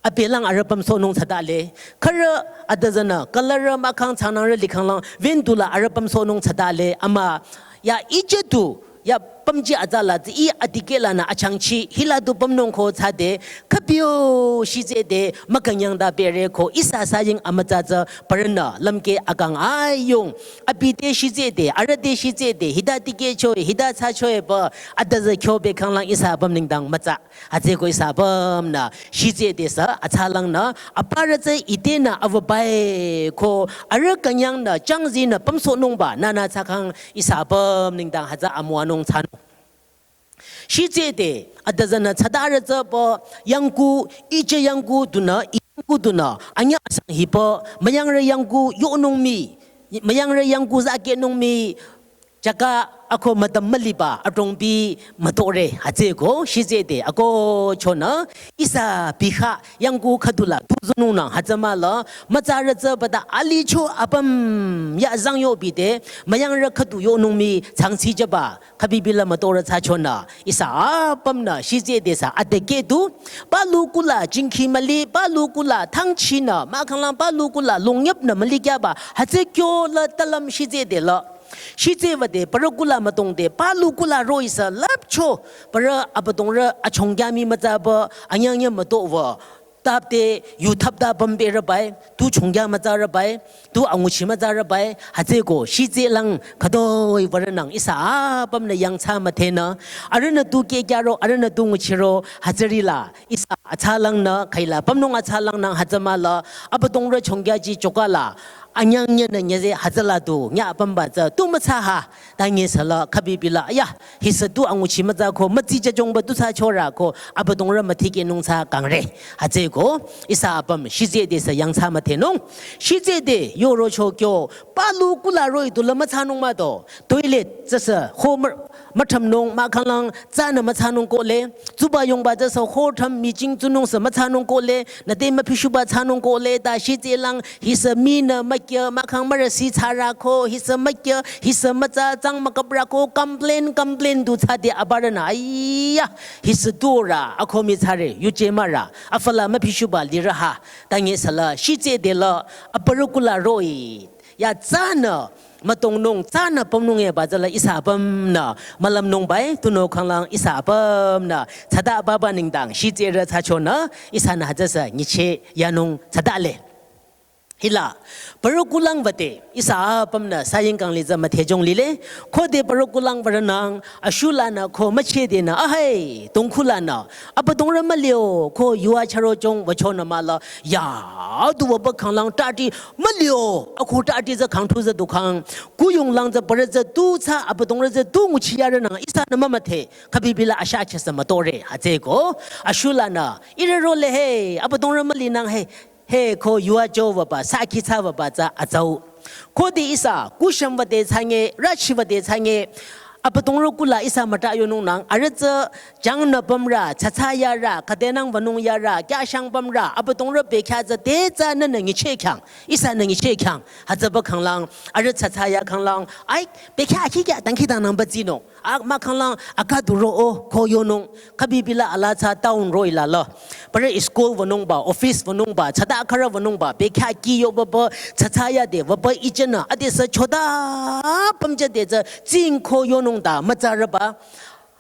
abelang arüh pümsohnung thsatale. Khürü adüzünü colorrü mahkhang changnangrü likhanglang vendu la arüh pümsohnung thsatale. Ama ya ih jüdu ya pümji atsala tsü ih adikehlanü achangchi hila tu pümnung ko thsade khüpio shitsede mükünyangda pere ko ihsa saying amütsa tsü parünü lümkeh akang ayung. Abi te shitsede, arüh te shitsede, hita dikehchoe, hita thsachoe pü adüzü kyo bekhanglang ihsa apüm nengdang mütsa. Hütsüeko ihsa apümnü shitsedesü athsalangnü aparü tsü itenü awübae ko arüh künyangnü changzinü pümsohnungba nünü thsakhang ihsa apüm nengdang hütsü amüwanung thsanung. Shitsede adüzünü thsatarü tsü pü yangku, ije yangku dunü, iyangku dunü anyüh asang hipü müyangrü yangku yonung mii, müyangrü yangku zakehnung mii jaka ako mütüm müliba adrongbi mütore. Hütsüeko shitsede akohchonü ihsa bikha yangku khüdula tuzunungnang hütsü mahla mütsarü tsü püta alicho apüm ya zangyo bide müyangrü khüdu yonung mii changsi jüba khübibila mütorü thsachonü ihsa apümnü shitsedesü adekeh du palu kula jingkhi müli, palu kula thangchinü mahkhanglang palu kula longyüpnü mülikyaba hütsü kyo la talüm shitsede la shitsewüde parü kula mütongde palu kula roh-i sü lüpcho parü Abüdongrü achongkya mii mütsaba anyangnyü mütowü tapde yu thapta pümberübae, tu chongkya mütsarübae, tu anguchi mütsarübae, hütsüeko shitselang khütoi würünang ihsa apümnü yangthsa müdhenü, arühnü tu kehkyaro, arühnü tu nguchiro hütsürila ihsa athsalangnü khüila pümnung athsalangnang hütsü mahla Abüdongrü chongkyaji chokala anyangnyünü nyüze hütsüla du nyü pümba tsü tu müthsaha. Tangi süla khübibila ya hisü tu anguchi mütsa ko mütsi jüjongba tu thsachorü ko Abüdongrü müthikehnung thsa kangre. Hütsüeko ihsa apüm shitsedesü yangthsa müdhenung. Shitsede yorocho kyo palu kula roh-i du la müthsanung mahdo, toilet tsüsü ho mür müthümnung, mahkhanglang, tsünü müthsanung kohle, tsuba yongba tsü sü ho thüm meeting tsunung sü müthsanung kohle, nüte müphishuba thsanung kohle, ta shitselang, hisü minü mükya, mahkhang mürüsi thsarü ko, hisü mükya, hisü mütsa, tsang mükapra ko, complain, complain du thsade abarünü, aiya, hisü durü, ako mi thsare, yuje mürü, afü la müphishuba lirü ha, tangi sü la, shitsede la, aparü kula roh-i, ya tsünü, mütongnung, tsünü pümnung eba tsü la ihsa apümnü, mülümnung bai, tunüo khanglang ihsa apümnü, thsada baba nengdang, shitserü thsachonü, ihsanü hütsüsü, nyicheh, yanung, thsada le. Hila, parü kulang wüde, ihsa apümnü, saying kang li tsü müthejong lile, khode parü kulang würenang, ashulanü, ko müchedenü, ahai, tongkhulanü, abüdongrü mülio, ko yua charo chong, wüchonü müla, ya, du wüba khanglang, tati, mülio, ako tati tsü khangthu tsü du khang, kuyonglang tsü parü tsü du thsa, abüdongrü tsü du nguchi yarünang, ihsanü mümüthe, khabi bila asha chesa mütore, hütsüeko, ashulanü, ihrü role he, abüdongrü mülinang he, he ko yua jo wüba, sakhi thsa wüba tsü atsau. Khode ihsa, kushem wüde thsange, rachi wüde thsange, abüdongrü kula ihsa müta yonungnang, arüh tsü, jangnü pümrü, thsathsa yarü, khadenang wünung yarü, kyashang pümrü, abüdongrü bekhyah tsü te tsünü nü nyicheh khyang, ihsanü nyicheh khyang, hütsüba khanglang, arüh thsathsa ya khanglang, ai, bekhyah akhi kya, dangkhidangnang ba tsinung. Ak mahkhanglang akadu ro-o ko yonung, khabi bila ala thsa town roh-i la la. Parü school wünungba, office wünungba, thsada khürü wünungba, bekhyah kih yo wüba, thsathsa yade wüba ichenü, adesü choda pümchade tsü, tsing ko yonung ta, mütsarüba.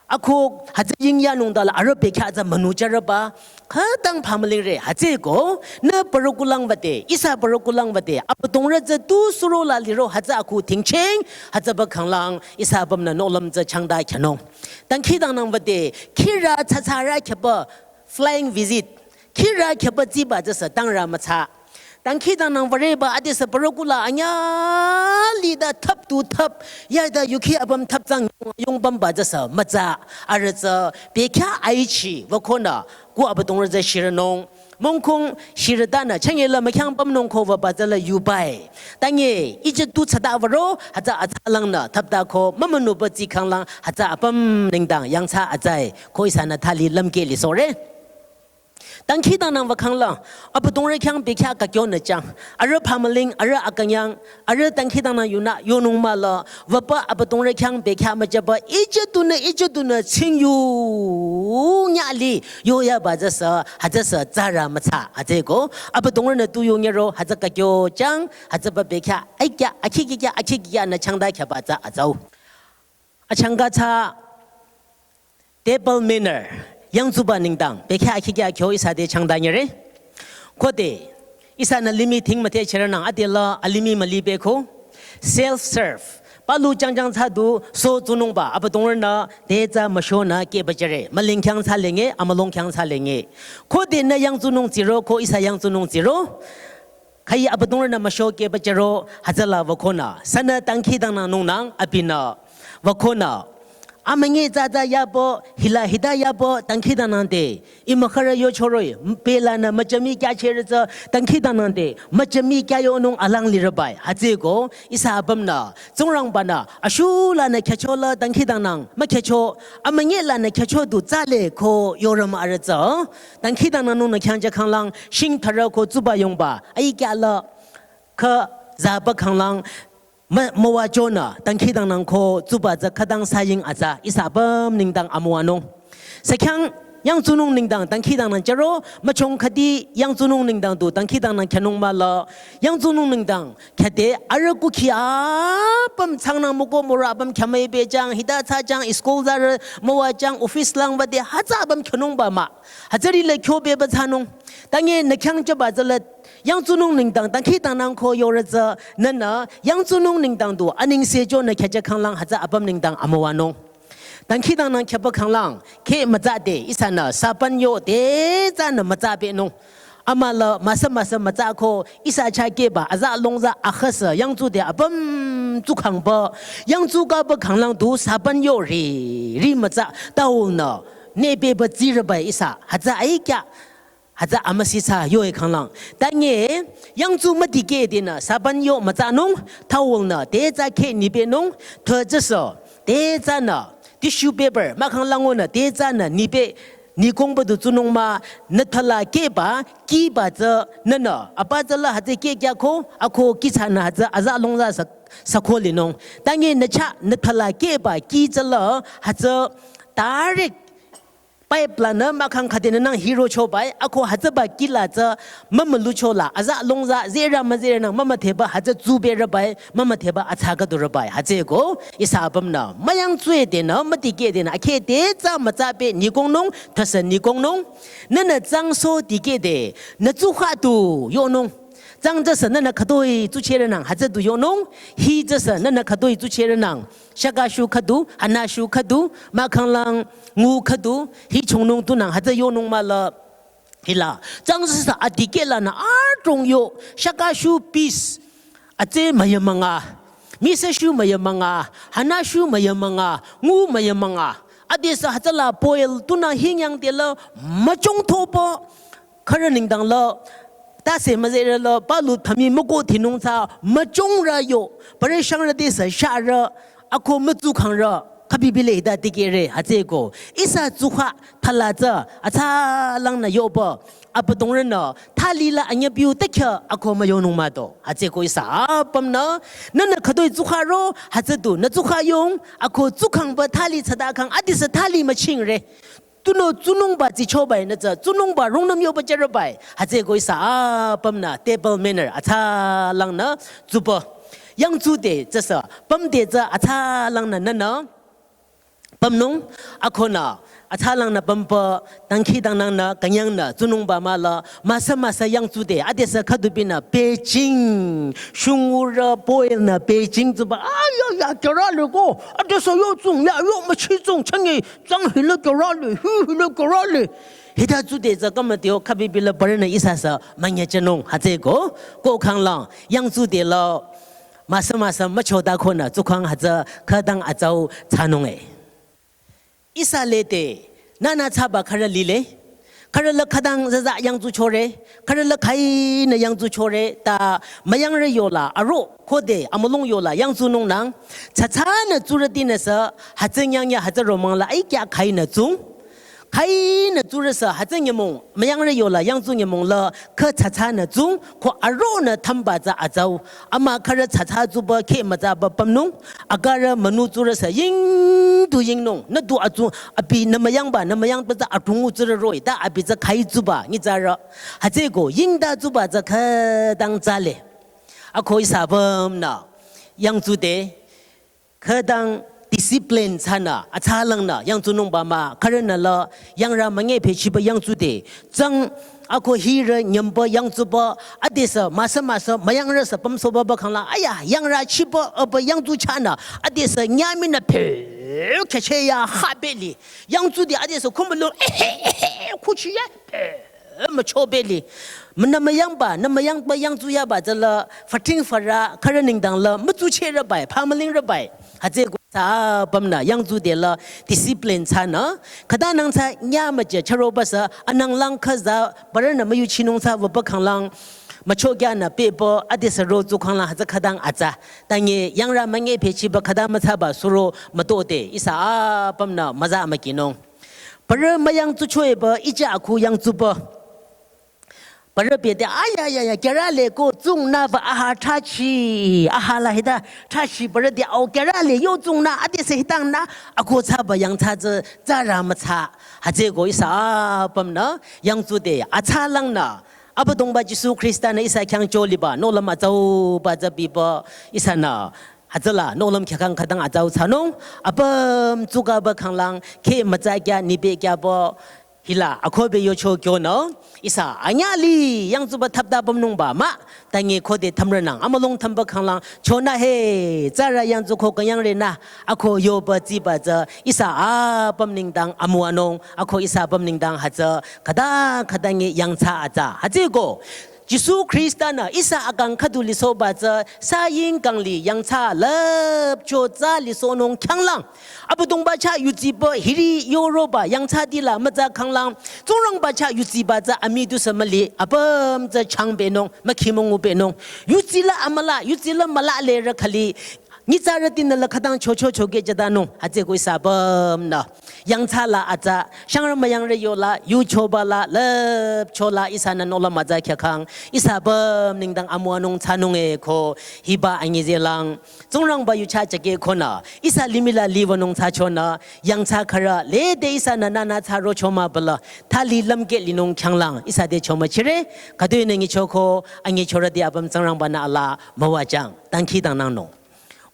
Ako, hütsü ying yanung ta la, arüh bekhyah tsü münucharüba. Khütang phamüling re, hütsüeko, nü parü kulang wüde, ihsa parü kulang wüde, abüdongrü tsü tu suro la liro, hütsü aku tingcheng, hütsüba khanglang, ihsa apümnü nohlüm tsü changda khyünung. Dangkhidangnang wüde, khirü thsathsarü khyüba, flying visit, khirü khyüba tsiba tsü sü tangrü mütsa. Dangkhidangnang würeba adesü parü kula anyüh lide thap tu thap, yade yukhi apüm thap tsang yong pümba tsü sü mütsa, arüh tsü, bekhyah aichi, wükonü, ku abüdongrü tsü shirünung, mongkong shirütanü, changye la mükhyang pümnung ko wüba tsü la yubai. Tangi, ije tu thsada würo, hütsü atsalangnü, thapta ko, mümünuba tsi khanglang, hütsü apüm nengdang, yangthsa atsai, ko ihsanü thali lümkeh lisore. Dangkhidangnang wü khanglang, abüdongrü khyang bekhyah kakyonü chang, arüh phamüling, arüh akünyang, arüh dangkhidangnang yunü, yonung müla, wüba abüdongrü khyang bekhyah müjaba, ije tunü, ije tunü, tsingyu, nyüh li, yoyaba tsü sü, hütsü sü, tsarü mütsa, hütsüeko, abüdongrünü tu yonyero, hütsü kakyo chang, hütsüba bekhyah, aikya, akhi kikya, akhi kikya nü changda khyüba tsü atsau. Achangka tsü, table manner, yangtsuba nengdang, bekhyah akhi kya kyo ihsa te changda nyere. Khode, ihsanü limih thing müthe cherünang adela alimih müli beko. Self serve. Palu jangjang thsa du so tsunungba, abüdongrünü, te tsü müshonü keba chere. Müling khyang thsa lenge, amülung khyang thsa lenge. Khode nü yangtsunung tsiro, ko ihsa yangtsunung tsiro. Khai abüdongrünü müsho keba chero hütsüla wükonü. Sünü dangkhidangnang nungnang abinü. Wükonü. Amünyi tsütsü yabo, hila hita yabo, dangkhidangnang te. Imükhürü yochoroi, pelanü müchami kya cheretsü, dangkhidangnang te. Müchami kya yonung alang lirübai. Hütsüeko, ihsa apümnü. Tsingrangbanü, ashulanü khyüchola dangkhidangnang, mükhyücho, amünyilanü khyücho du tsale ko yorüm arütsü. Dangkhidangnang nungnü khyang ja khanglang, shing thara ko tsuba yongba, aikyala, kha zaba khanglang, mü-, müwachonü, dangkhidangnang ko tsuba tsü khütang saying atsa, ihsa apüm nengdang amüwanung. Sü khyang, yangtsunung nengdang, dangkhidangnang chero, müchong khüdi, yangtsunung nengdang du, dangkhidangnang khyünung müla, yangtsunung nengdang, khyüde, arüh kukhi apüm tsangnang müko mürü apüm khyümüi bejang, hita thsajang, school zarü, müwajang, office lang bade, hütsü apüm khyünungba mah. Hütsüri le khyobeba thsanung. Tangi nü khyang chaba tsüla, yangtsunung nengdang, dangkhidangnang ko yorütsü, nünü, yangtsunung nengdang du, anengse chonü khyüja khanglang hütsü apüm nengdang amüwanung. Dangkhidangnang khyüba khanglang, khe mütsade, ihsanü, sapan yo, te tsünü mütsabenung. Amüla, müsa müsa mütsako, ihsa chakeba, aza longza, akhasa, yangtsude, apüm, tsukhangba, yangtsukaba khanglang du, sapan yo, ri, ri mütsa, taonü, nebeba tsirüba ihsa, hütsü aikya, hütsü amüsisa yoe khanglang. Tangi, yangtsu müdikeh denü, sapan yo mütsanung, towel nü, te tsü khe nibenung, thütsüsü, te tsünü, Tissue paper mahkhang langonü te tsünü nipeh nikongba du tsunung mah, nü thala kehba kihba tsü nünü apa tsüla hütsü keh kyako, ako kih thsanü hütsü aza longza sa, sakho linung. Tangi nü chah nü thala kehba kih tsüla hütsü direct pipe lanü mahkhang khüdenü nang hiro chobai, ako hütsüba kih la tsü mümülu chola aza longza zerü müzerünang mümüdheba hütsü tsubürübai, mümüdheba atsa khüdurübai. Hütsüko ihsa apümnü müyang tsuedenü mütikehdenü akheh te tsü mütsapeh nikongnung, thasa nikongnung. Nünü tsangso tikehde nü tsukhah tu yonung. Tsang tsüsü nünü khütoi tsuchehrünang hütsü du yonung. Hi tsüsü nünü khütoi tsuchehrünang, shakashu khüdu, hanashu khüdu, mahkhang lang ngu khüdu, hi chongnung tunang hütsü yonung mahla. Hila tsang tsüsü adikeh lanü adrong yo, shakashu piece atse müyamünga, misashu müyamünga, hanashu müyamünga, ngu müyamünga. Adesü hütsüla boil tunü hingyang tela müchong thoba, khürü nengdang la tase müzerü la palu thami müko thinung tsü müchongrü yo, parü shangrü desü shahrü, ako mütsukhangrü, khübibile hita tikehre. Hütsüko ihsa tsukhah thala tsü atsa langnü yoba, abüdongrünü thali la anyüpiu tekha ako müyonung mah do. Hütsüko ihsa apümnü nünü khütoi tsukhah ro hütsü du nü tsukhah yong, ako tsukhangba thali tsütakhang adesü thali müchingre. Tunüo tsunungba tsichobai nü tsü tsunungba rungnüm yoba jürübai. Hütsüko ihsa apümnü table manner atsa langnü tsuba, yangtsude tsüsü pümde tsü atsa langnü nünü pümnung. Akonü atsa langnü pümba dangkhidangnangnü künyangnü tsunungba mahla, müsa müsa yangtsude adesü khüdubinü pehjing, shungurü boil nü pehjing tsuba, aya ya kyarale ko, adesü yo tsung ya yo müchi tsung changi, tsang hila kyarale, hi hila kyarale. Hita tsude tsü kümüteo khübibila parünü ihsa sü münyechenung. Hütsüko ko khanglang yangtsude la müsa müsa müchoda konü tsukhang hütsü khütang atsau thsanunge. Ihsa lede nünü thsaba khürü lile. Khürü la khütang zaza yangtsuchore, khürü la khainü yangtsuchore, ta müyangrü yola aro khode amülung yola yangtsunungnang, tsatsanü tsurütinüsü hütsü nyangya hütsü romangla aikya khainü tsung. Khainü tsurüsü hütsü nyümong müyangrü yola yangtsu nyümong la khü tsatsanü tsung, ko aronü thamba tsü atsau. Ama khürü tsatsa tsuba kheh mütsaba pümnung. Akarü münu tsurüsü ying du yingnung, nü du atsu, abi nü müyangba nü müyangba tsü atungu tsurü roh-i ta abi tsü khai tsuba nyitsarü. Hütsüko yingda tsuba tsü khütang tsale. Ako ihsa apümnü yangtsude khütang discipline thsanü atsa langnü yangtsunungba mah, khürünü la yangrü münge pehchiba yangtsude, tsang ako hirü nyümba yangtsuba, adesü müsa müsa müyangrüsü pümsohbaba khanglang, aya yangrü chiba aba yangtsu chahnü adesü nyüminü peh kheche ya ha beli. Yangtsude adesü khümülo khuchi ya peh mücho beli. Münü müyangba nü müyangba yangtsu yaba tsüla fating fara khürü nengdang la mütsucherübai, phamülingrübai. Hütsüko ihsa apümnü yangtsude la discipline thsanü, khütanang tsü nyümüje chürobasü anang lang khüza parünü müyuchinung thsaba khanglang, müchokyanü pehba adesü ro tsu khanglang hütsü khütang atsa. Tangi yangrü münge pehchiba khüta müthsaba suro mütode ihsa apümnü müza mükinung. Parü müyangtsuchoeba ija akhu yangtsuba. Parü bete aya ya ya kyarale ko tsungnü ba aha thachi, aha la hita thachi parü de au kyarale yo tsungnü adesü hitangnü ako thsaba yangthsa tsü tsürü müthsa. Hütsüko ihsa apümnü yangtsude atsa langnü Abüdongba Jisu Khrista-nü ihsa khyang choliba nohlüm atsauba tsü biba ihsanü hütsüla nohlüm khyakang khütang atsau thsanung, apüm tsukaba khanglang kheh mütsa kya nipeh kyaba hila akohbe yocho kyonü ihsa anyüh li yangtsuba thapta pümnungba mah, tangi khode thümrünang amülung thümba khanglang chonü he tsürü yangtsu ko künyangrenü ako yoba tsiba tsü ihsa apüm nengdang amüwanung, ako ihsa apüm nengdang hütsü khüta khütangi yangthsa atsa. Hütsüko Jisu Khrista-nü ihsa akang khüdu lisohba tsü saying kangli yangthsa lüpcho tsü lisohnung khyanglang, Abüdongba chah yuziba hiri yoroba yangthsatila mütsa khanglang, Tsingrangba chah yuziba tsü amii dusü müli, apüm tsü changbenung, mükhimüngubenung. Yuzila amüla, yuzila müla lerü khüli Nyitsarütinü la khütang chocho choke jatanung, hütsüko ihsa apümnü yangthsa la atsa, shangrü müyangrü yola, yuchoba la, lüpcho la ihsanü nohlüm atsa khyakang, ihsa apüm nengdang amüwanung thsanung e ko, hiba anyi zehlang, Tsingrangba yucha jake konü, ihsa limih la liwünung thsachonü, yangthsa khürü, lede ihsanü nünü thsa rocho mah bala, thali lümkeh linung khyanglang, ihsa te chomüchire, khütoinü nyichoko, anyichorüti apüm Tsingrangba-nü ala, müwajang, dangkhidangnangnung.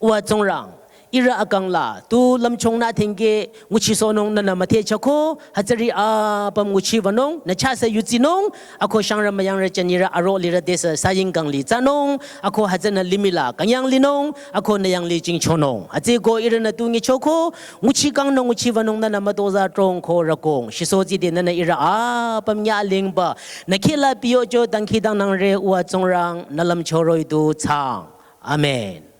Uwa Tsingrang, ihrü akang la, tu lümchungnü thengke, nguchisohnung nünü müthehchoko, hütsüri apüm nguchiwünung, nü chahsü yudsinung, ako shangrü müyangrü jünirü aro lirü tesü saying kang li thsanung, ako hütsünü limih la künyang linung, ako nü yanglih jingchonung. Hütsüko ihrünü tu nyichoko, nguchikangnung nguchiwünung nünü mütozah trong ko rükong, shisohti te nünü ihrü apüm nyalingba, nü kheh la piyocho dangkhidangnangre uwa Tsingrang, nü lümcho roh-i tu thsaang. Amen.